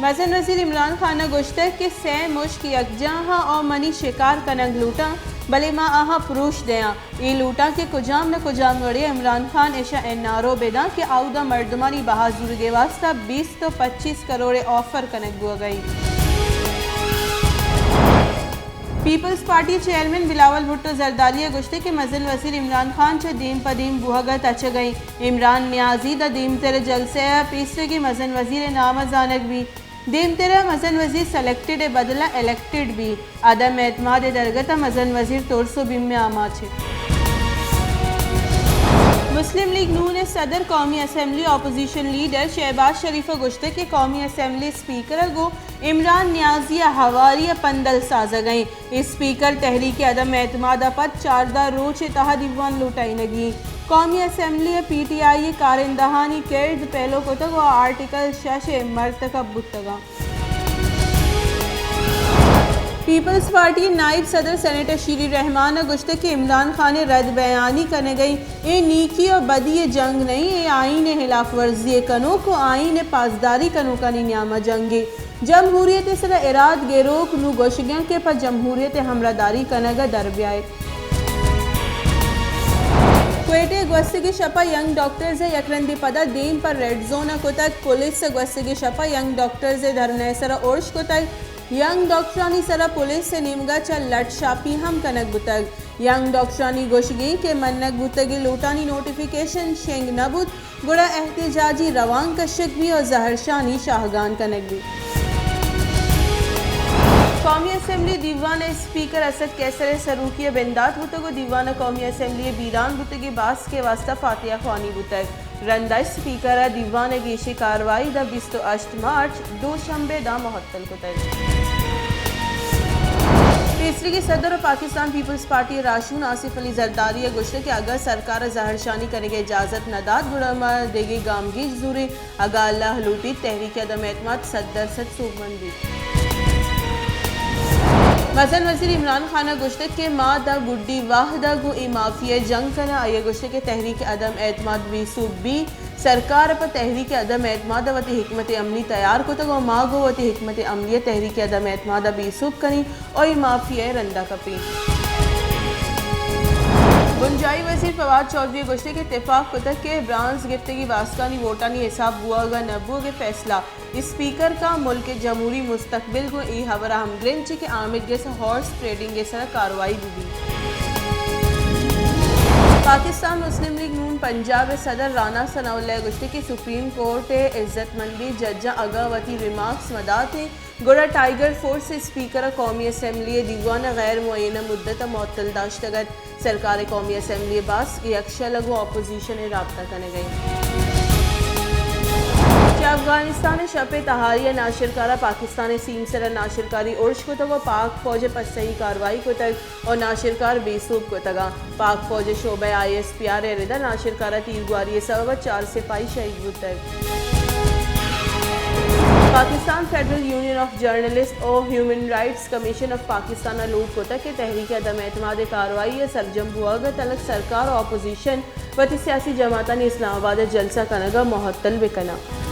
مزن وزیر عمران خان ءَ گوشتگ کہ سئے مشک یکجاہ آں ءُ منی شکار کنگ لوٹاں، بلے ما آہاں پروش دیاں۔ اے لوٹاں کہ کجام نہ کجام وڑے عمران خان اشاں این آر او بداں کہ آودا مردمانی بہا زورگ ءِ واستہ بیست ءُ پچیس کروڑ ءِ آفر کنگ بوگ ءَ اِنت۔ پیپلز پارٹی چیئرمین بلاول بھٹو زرداری ءَ گوشتگ کہ مزن وزیر عمران خان چہ دیم پہ دیم بوہگ ءَ تچگ ءَ اِنت۔ عمران نیازی داں دیمتر ءِ جلسہ ءَ پیسریگیں مزن وزیر ءِ نام ءَ زانگ بیت۔ دیمتر ءَ مزن وزیر سلیکٹڈ ءِ بدل ءَ الیکٹڈ بیت۔ عدم اعتماد ءِ درگت ءَ مزن وزیر ترس ءُ بیم ءِ آماچ اِنت۔ مسلم لیگ نون ءِ صدر قومی اسمبلی ءِ اپوزیشن لیڈر شہباز شریف ءَ گوشتگ کہ قومی اسمبلی اسپیکر ءَ گوں عمران نیازی ءِ ہواری ءِ پندل سازگ ءَ اِنت۔ اسپیکر تحریک عدم اعتماد ءَ پد چاردہ روچ ءِ تہا دیوان لوٹائینگی۔ قومی اسمبلی ءَ پی ٹی آئی ءِ کارندہانی کرد پیلو کتگ ءُ آرٹیکل شش ءِ مرتکب بوتگ اَنت۔ پیپلز پارٹی ءِ نائب صدر سینیٹر شیری رحمان ءَ گوشتگ کہ عمران خان ءِ رد بیانی کنگ ءَ اے نیکی ءُ بدی ءِ جنگ نہ اِنت، اے آئین ءِ ہلاف ورزی ءِ کنوک ءُ آئین ءِ پاسداری کنوکانی نیام ءَ جنگے۔ جمہوریت ءِ سرا اراد گروک نوں گوشگ ءَ اَنت کہ پہ جمہوریت ءِ ہمراہداری کنگ ءَ در بیائیت۔ کوئٹہ ءَ گوستگیں شپ ءَ ینگ ڈاکٹرز ءَ یک رندے پدا دیم پہ ریڈ زون ءَ کتگ۔ پولیس ءَ گوستگیں شپ ءَ ینگ ڈاکٹرز ءِ دھرنہ ءِ سرا ارش کتگ۔ ینگ ڈاکٹرانی سرا پولیس ءِ نیمگ ءَ چہ لٹ شاپی ہم کنگ بوتگ۔ ینگ ڈاکٹرانی گوشگ اِنت کہ منگ بوتگیں لوٹانی نوٹیفیکیشن شنگ نہ بوت، گڑا احتجاجی روانک کشگ بیت ءُ زہرشانی شاہگان کنگ بیت۔ قومی اسمبلی دیوان ءِ اسپیکر اسد قیصر ءِ سروکی ءَ بندات بوتگ ءُ دیوان قومی اسمبلی ءِ بیران بوتگیں باسک ءِ واستہ فاتحہ خوانی بوتگ۔ رند ءَ اسپیکر ءَ دیوان ءِ گیشیں کاروائی داں بیست ءُ ہشت مارچ دوشنبے داں مہتل کتگ۔ پیسریگیں صدر ءُ پاکستان پیپلز پارٹی ءِ راہشون آصف علی زرداری ءَ گوشتگ کہ اگاں سرکار ءَ زہرشانی کنگ ءِ اجازت نہ دات، گڑا ما دگہ گامگیج زوریں۔ اگاں اللہ لوٹیت، تحریک عدم اعتماد صد درصد سوبمند بیت۔ مزن وزیر عمران خان ءَ گوشتگ کہ ما داں گڈی وہد ءَ گوں اے مافیا ءَ جنگ کناں۔ آئی ءَ گوشتگ کہ تحریک عدم اعتماد بے سوب بیت، سرکار ءَ پہ تحریک عدم اعتماد ءَ وتی حکمت عملی تیار کتگ ءُ ما گوں وتی حکمت عملی ءَ تحریک عدم اعتماد ءَ بے سوب کنیں ءُ اے مافیا ءَ رندا کپیں۔ بنجاہی وزیر فواد چوہدری ءَ گوشتگ کہ تپاک کتگ کہ برانز گپتگیں باسکانی ووٹانی حساب بوہگ ءُ نہ بوہگ ءِ فیصلہ اسپیکر کنت، ملک ءِ جمہوری مستقبل گوں اے ہبر ءَ ہمگرنچ اِنت کہ آمید گس ءَ ہارس ٹریڈنگ ءِ سرا کاروائی بہ بیت۔ پاکستان مسلم لیگ نون پنجاب ءِ صدر رانا ثناء اللہ ءَ گوشتگ کہ سپریم کورٹ ءِ عزت مندیں ججاں اگاں وتی ریمارکس مہ داتیں، گڑا ٹائیگر فورس ءِ اسپیکر ءَ قومی اسمبلی ءِ دیوان ءَ غیر معینہ مدت ءَ معطل داشتگ اَت۔ سرکار ءِ قومی اسمبلی ءِ باسک یکشل ءَ گوں اپوزیشن ءَ رابطہ کنگ ءَ اِنت۔ چہ افغانستان ءَ شپ ءِ تہاری ءَ ناشرکاراں پاکستان ءِ سیم سر ءَ ناشرکاری ارش کتگ ءُ پاک فوج ءَ پسہی کاروائی کتگ ءُ ناشرکار بے سوب کتگ اَنت۔ پاک فوج ءِ شعبہ آئی ایس پی آر ءِ رد ءَ ناشرکار ءِ تیرگواری ءِ سبب ءَ چار سپاہی شہید بوتگ۔ Pakistan federal union of journalist ءُ human rights commission of Pakistan ءَ لوٹ کتگ کہ تحریک عدم اعتماد ءِ کاروائی ءِ سرجم بوہگ ءَ تلک سرکار ءُ اپوزیشن وتی سیاسی جماعتانی اسلام آباد ءَ جلسہ کنگ ءَ معطل بہ کن اَنت۔